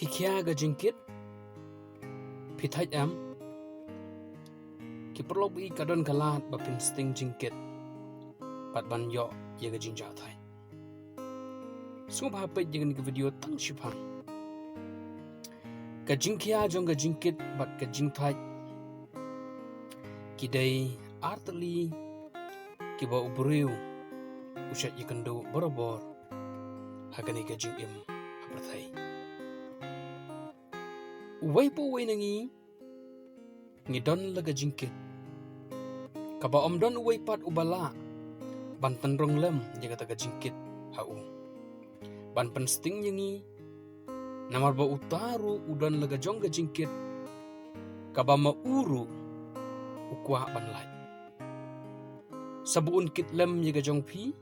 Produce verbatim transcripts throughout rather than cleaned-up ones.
Phi khia ka jingkit? Phi thait em? Ki paralok ba ïeit, ka don ka lad ba phin sting jingkit bad ban ïoh ïa ka jingjahthait. Sngewbha peit ïa kane ka video tang shiphang. Ka jingkhia jong ka jingkit bad ka jingthait ki dei ar tylli kiba u briew u shait ïakynduh barabor ha kane ka jingim ha pyrthei. Uwei pa uwei na ngi ngi don la ka jingkit, kaba ym don uwei pat uba lah ban pynrung lem ïa kata ka jingkit ha u, ban pynsting ïa ngi. Namar ba uta ruh u don la ka jong ka jingkit kaba ma u ruh u kwah ban lait. Sa ba un kit lem ïa ka jong phi,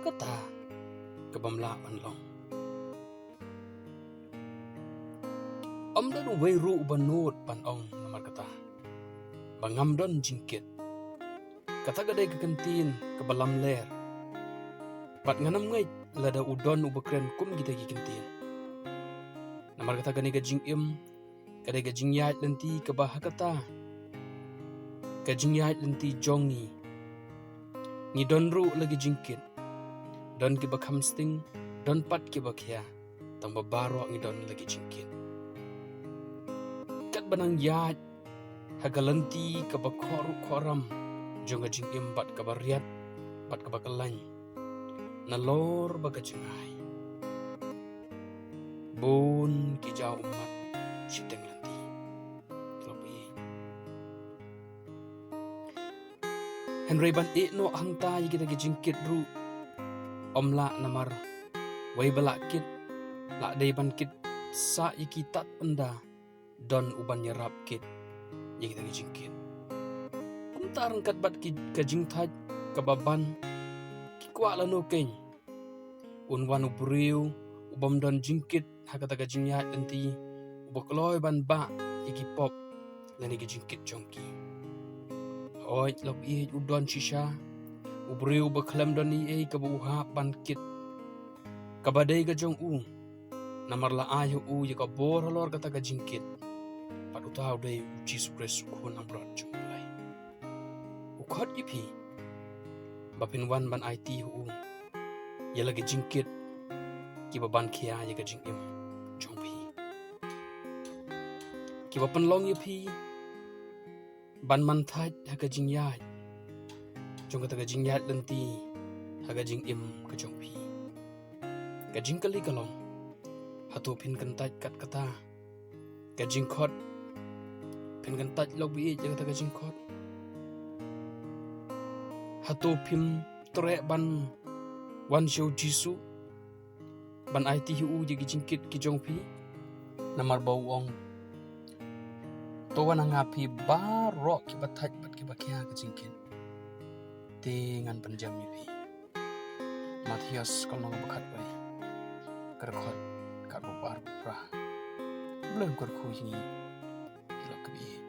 kata ka bym lah ban long. Ym don uwei ruh uba nud ban ong namar kata ba ngam don jingkit. Kata ka dei ka kyntien kaba lamler bad ngan ym ngeit lada u don uba kren kum kita ki kyntien. Namar kata kane ka jingim ka dei ka jingïaid lynti kaba ha kata ka jingïaid lynti jong ngi, ngi don ruh la ki jingkit. Don kiba kham sting, don pat kiba khia, tang ba baroh ngi don la ki jingkit. Katba nang ïaid ha ka lynti kaba khohruh khohram jong ka jingim bad kaba riat bad kaba khlaiñ nalor ba ka jngai, bun ki jaw ummat shiteng lynti. Tla phi. Hynrei ban ïeh noh hangta ïa kita ki jingkit ruh ym lah, namar wei ba lah kit lah dei ban kit sah ïa ki tad ynda don uban ïarap kit ïa kita ki jingkit. Kumta ryngkat bad ki, ka jingthait kaba ban, ki kwah lano keiñ un wan u briew u bym don jingkit ha kata ka jingïaid lynti, uba kloi ban bah ïa ki pop lane ki jingkit jong ki. Hooid, la phi, u don shisha u briew ba khlem don ei ei kaba u hap ban kit kaba dei ka jong u, namar la ai ha u ïa ka bor halor kata ka jingkit. Bad uta u dei u Jisu Khrist, u Khun Ambrot jong U Blei. U khot ïa phi ba phin wan ban aiti ha u ïa la ki jingkit kiba ban khia ïa ka jingim jong phi, kiba pynlong ïa phi ban man thait ha ka jingïaid jong kata ka jingïaid lynti ha ka jingim ka jong phi. Ka jingkylli ka long, hato phin kyntait kat kata ka jingkhot? Phin kyntait lok baieit ïa kata ka jingkhot? Hato phim treh ban wan sha u Jisu ban aiti ha u ïa ki jingkit ki jong phi? Namar ba u ong, to wan ha nga phi baroh kiba thait bad kiba khia ka jingkit, te ngan pynjem ïa phi. Mathaios ka lynnong ba khatwei, ka dkhot kaba arphew phra. Blei un kyrkhu ïa ngi, ki lok kiba ïeit.